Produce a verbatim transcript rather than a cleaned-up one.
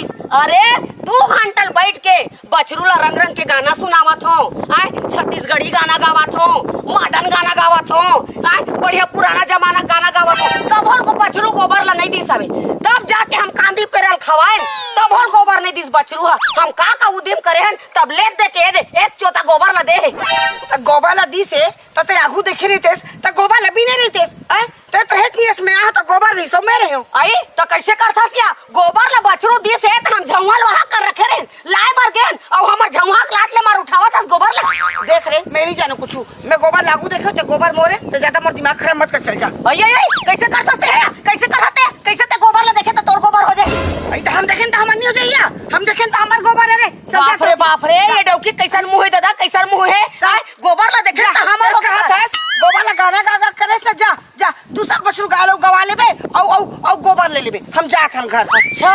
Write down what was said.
अरे, दू घंटा ल बइठ के बछरू ला रंग रंग के गाना सुनावत हों, आय, छत्तीसगढ़ी गाना गावत हों, मॉडर्न गाना गावत हों, आय, बढ़िया पुराना जमाना गाना गावत हों। तभो ल बछरू गोबर ला नइ दिस हवे, तब जाके हम कांदी पेरा ल खवाएन, तभो ल गोबर नइ दिस बछरू ह। हम का का उदिम करे हन, तब ले दे के दे, एक चोता गोबर ला दे हे। त गोबर ला दिस हे, त ते आघू देखे रहितेस, त गोबर ला बीने रहितेस, आय? ते त रहे कि इसमें आह, त गोबर रहिस, में रहे हों। अई, त कइसे करथस या? गोबर ला बछरू दिस हे, त हम झउहा ल वहां कर रखे रहेन, लाए बर गेन, अउ हमर झउहा के लात ले मार उठावत हस गोबर ला। देख रे, में नइ जानों कुछू, में गोबर ला आघू देखे हों, ते गोबर मोरे, ते जादा मोर दिमाग खराब मत कर, चल जा। अई, अई, अई, कइसे करथस ते, हे? कइसे करथस ते? कइसे ते गोबर ला देखे त तोर गोबर हो जाही? अई, त हम देखेन त हमर नइ हो जाही या? हम देखेन त हमर गोबर हे रे। चल जा बाप रे, तो। बाप रे, ये डौकी कइसन मुंह हे दादा, कइसन मुंह हे? आय, गोबर ला देखे त हमर हो कहा था, गोबर ला गाना गा गा करेस न, जा, जा, दूसर बछरू गा लो, गवा लेबे, अउ, अउ, अउ गोबर ले लेबे, हम जात हन घर। अच्छा,